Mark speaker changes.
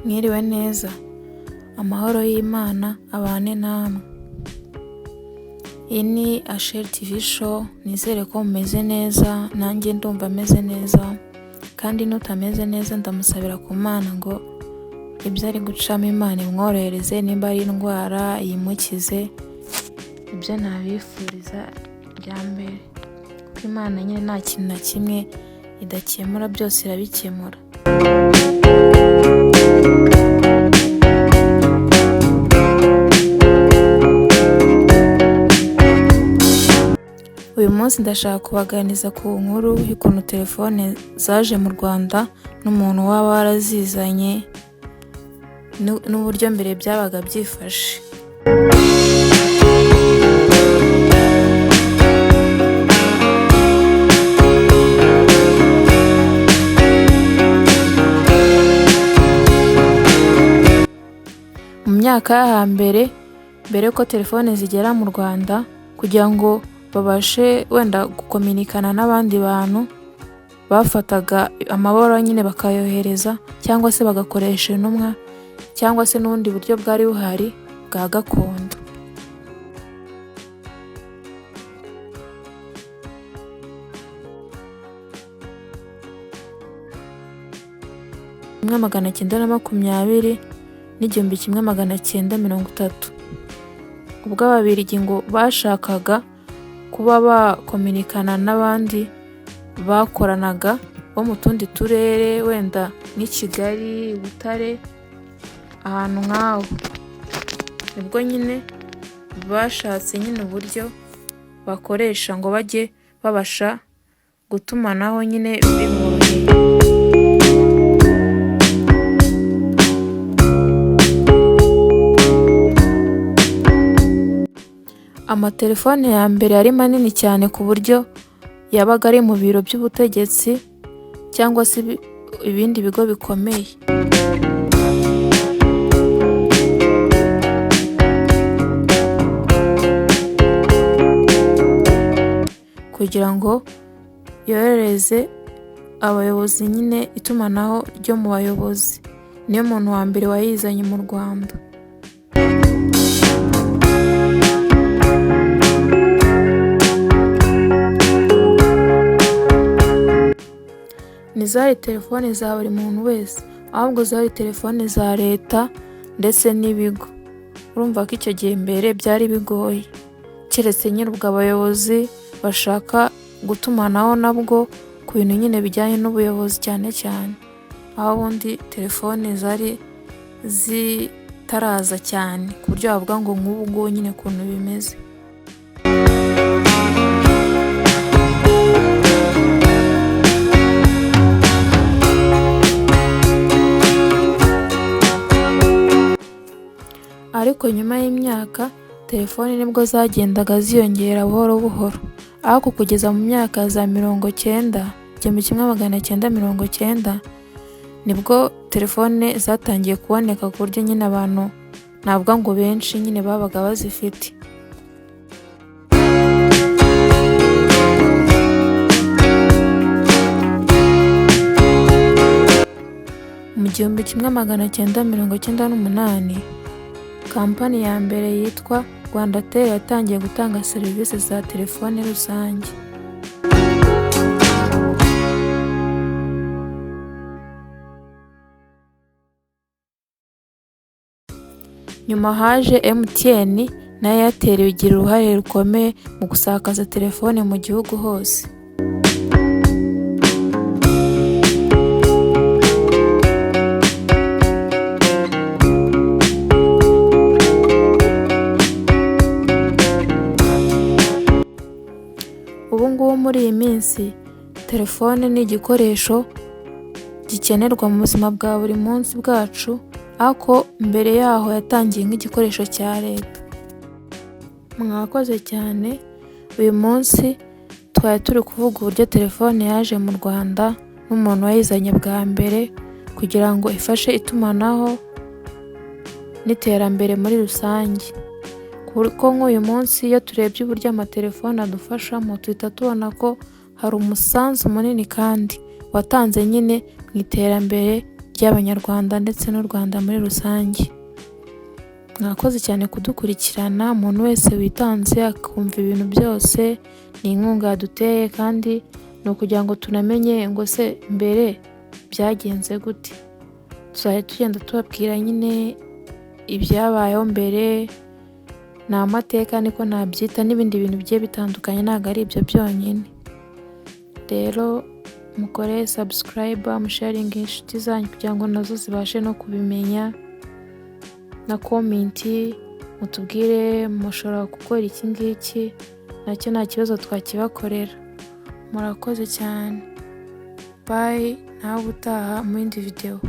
Speaker 1: Mwiriwe neza, amahoro y'Imana abane namwe. Iyi ni Asheri TV show, nizere ko mumeze neza, nanjye ndumva meze neza, kandi n'utameze neza ndamusabira ku Mana ngo ibyo ari gucamo Imana imworohereze, nimba ari indwara iyimukize, ibyo nabifuriza bya mbere, kuko Imana nyine nta kintu na kimwe idakemura, byose irabikemura. Uyu munsi ndashaka kubaganiriza ku nkuru y'ukuntu telefone zaje mu Rwanda n'umuntu waba warazizanye n'uburyo mbere byabaga byifashe. Mu myaka yo hambere, mbere yuko telefone zigera mu Rwanda, kugira ngo babashe wenda gukominikana n'abandi bantu, bafataga amabaruwa nyine bakayohereza cyangwa se bagakoresha intumwa cyangwa se n'ubundi buryo bwari buhari bwa gakondo. 1920 n'1930, ubwo Ababiligi ngo bashakaga kuba bakominikana n'abandi bakoranaga bo mu tundi turere, wenda nk'i Kigali, Butare, ahantu nk'aho, nibwo nyine bashatse nyine uburyo bakoresha ngo bajye babasha gutumanaho nyine biboroheye. Amatelefone ya mbere yari manini cyane ku buryo yabaga ari mu biro by'ubutegetsi cyangwa se ibindi bigo bikomeye. Kugira ngo yorohereze abayobozi nyine itumanaho ryo mu bayobozi, niyo muntu wa mbere wayizanye mu Rwanda. Ntizari telefone za buri muntu wese, ahubwo zari telefone za leta ndetse n'ibigo. Urumva ko icyo gihe mbere byari bigoye, keretse nyine ubwo abayobozi bashaka gutumanaho nabwo ku bintu nyine bijyanye n'ubuyobozi cyane cyane, aho ubundi telefone zari zitaraza cyane ku buryo wavuga ngo nk'ubu ngubu nyine ukuntu bimeze. Ariko nyuma y'imyaka telefone nibwo zagendaga ziyongera buhoro buhoro, ariko kugeza mu myaka ya za 90, 1990, nibwo telefone zatangiye kuboneka ku buryo nyine abantu navuga ngo benshi nyine babaga bazifite. Mu 1998, kampani ya mbere yitwa Rwandatel yatangiye gutanga serivisi za telefone rusange. Nyuma haje MTN na Airtel bigira uruhare rukomeye mu gusakaza telefone mu gihugu hose. Ubu ngubu muri iyi minsi telefone ni igikoresho gikenerwa mu buzima bwa buri munsi bwacu, ariko mbere yaho yatangiye nk'igikoresho cya leta. Mwakoze cyane, uyu munsi twari turi kuvuga uburyo telefone yaje mu Rwanda n'umuntu wayizanye bwa mbere kugira ngo ifashe itumanaho n'iterambere muri rusange. Kuko nk'uyu munsi iyo turebye uburyo amatelefone adufashamo, duhita tubona ko hari umusanzu munini kandi watanze nyine mu iterambere ry'Abanyarwanda ndetse n'u Rwanda muri rusange. Mwakoze cyane kudukurikirana, umuntu wese witanze akumva ibintu byose ni inkunga yaduteye, kandi ni ukugira ngo tunamenye ngo se mbere byagenze gute. Tuzajya tugenda tubabwira nyine ibyabayeho mbere, ni amateka niko nabyita, n'ibindi bintu bigiye bitandukanye, ntabwo ari ibyo byonyine. Rero mukore subscribe, musharinge inshuti zanyu kugira ngo nazo zibashe no kubimenya, na comment mutubwire mushobora gukora iki ngiki, nacyo nta kibazo twakibakorera. Murakoze cyane, bye, nawe ubutaha mu yindi video.